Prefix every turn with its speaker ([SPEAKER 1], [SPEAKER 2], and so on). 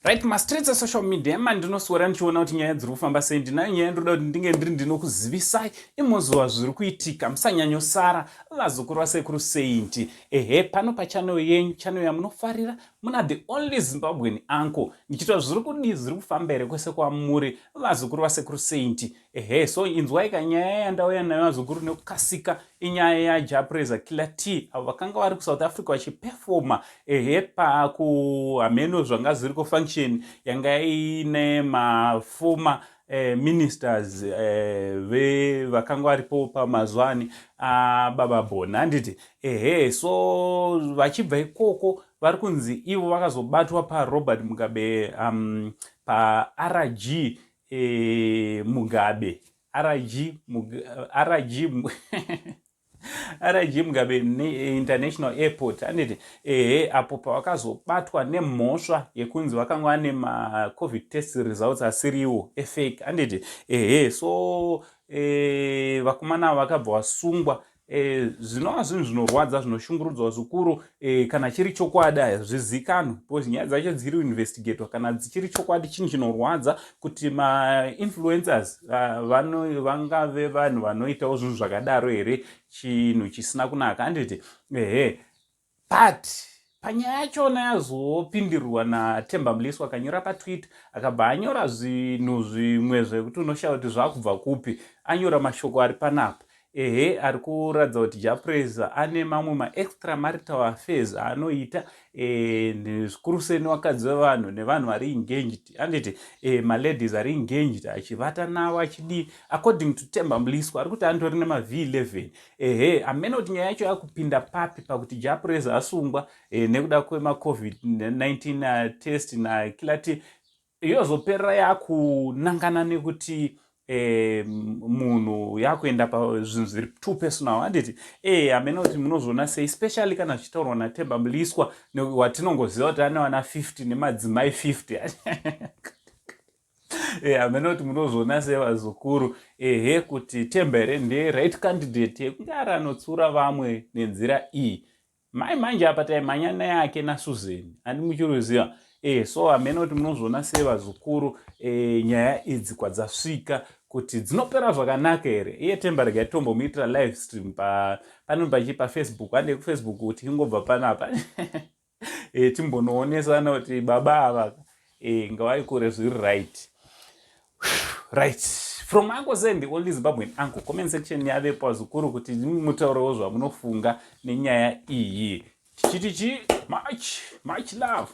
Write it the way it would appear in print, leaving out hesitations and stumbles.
[SPEAKER 1] Right, mastreets esocial media mandinoswera ndichiona kuti nyaya dziri kufamba sei. Ndinayo nyaya ndinoda kuti ndinge ndiri ndinokuzivisai imuzuva zviri kuitika. Musanyanyosara, vazukuru vasekuru Saint. Ehe, pano pachannel yenyu, channel yamunofarira, muna the only Zimbabwean uncle, ndichitaura zviri kudii, zviri kufamba here kwese kwamuri, vazukuru vasekuru Saint. Ehe, so inzwai kanyaya yandauya nayo, vazukuru, nekukasika. Inyaya yaJah Prayzah, Killer T, avo vakanga vari kuSouth Africa vachipefoma. Ehe, pakuhameno zvanga zviri kufunction yanga ine maformer ministers vakanga varipo pamazuva ani ababa Bona, handiti? Ehe, so vachibva ikoko vari kunzi ivo vakazobatwa paRobert Mugabe, paRG Mugabe, RG, RG, RG Mugabe International Airport, handiti? Ehe, apo pavakazobatwa nemhosva yekunzi vakanga vane maCovid test results asiriwo, efake, handiti? Ehe, so vakomana ava vakabva vasungwa. Zvinova zvinhu zvinorwadza, zvinoshungurudzwa zvikuru. Kana chiri chokwadi hazvizikanwi because nyaya dzacho dziri kuinvestigatwa. Kana dzichiri chokwadi, chinhu chinorwadza kuti mainfluencers vangave vanhu vanoitawo zvinhu zvakadaro here? Chinhu chisina kunaka, handiti? Ehe, but panyaya yachona yazopindirwa naTemba Mliswa, akanyora paTwitter, akabva anyora zvinhu zvimwe zvekuti unoshaya kuti zvakubva kupi. Anyora mashoko ari panapa, ehe, ari kuratidza kuti Jah Prayzah ane mamwe maextra marital affairs aanoita, zvikuru sei nevakadzi vevanhu nevanhu vari engaged, handiti? Maladies ari engaged, achivata navo, achidii. According to Temba Mliswa, ari kuti anditori nemaV11. Ehe, hamene kuti nyaya yacho yakupinda papi pakuti Jah Prayzah asungwa nekuda kwemaCovid-19 test naKiller T, yozoperera yakunangana nekuti munhu yakuenda pazvinhu zviri too personal, handiti? Hamene kuti munozviona sei, especially kana zvichitaurwa naTemba Mliswa, watinongoziva kuti ane vana 50 nemadzimai 50. Hamene kuti munozviona sei, vazukuru. Ehe, kuti Temba here ndeye right candidate yekunge ari anotsiura vamwe nenzira iyi? Mai manje apa taimhanya neyake naSusan, handi muchiruziva? So hamene kuti munozviona sei, vazukuru, nyaya idzi kwadzasvika, kuti dzinopera zvakanaka here? Iye Temba regai tombomuitira live stream pano pachi paFacebook, ande kuFacebook, kuti ingobva panapa timbonoonesana kuti baba ava ngavaikure zviri right. Right, from Uncle Zen, the only Zimbabwean uncle, comment section yavepo, vazukuru, kuti mutaurewo zvamunofunga nenyaya iyi. Tichiti chi much much love.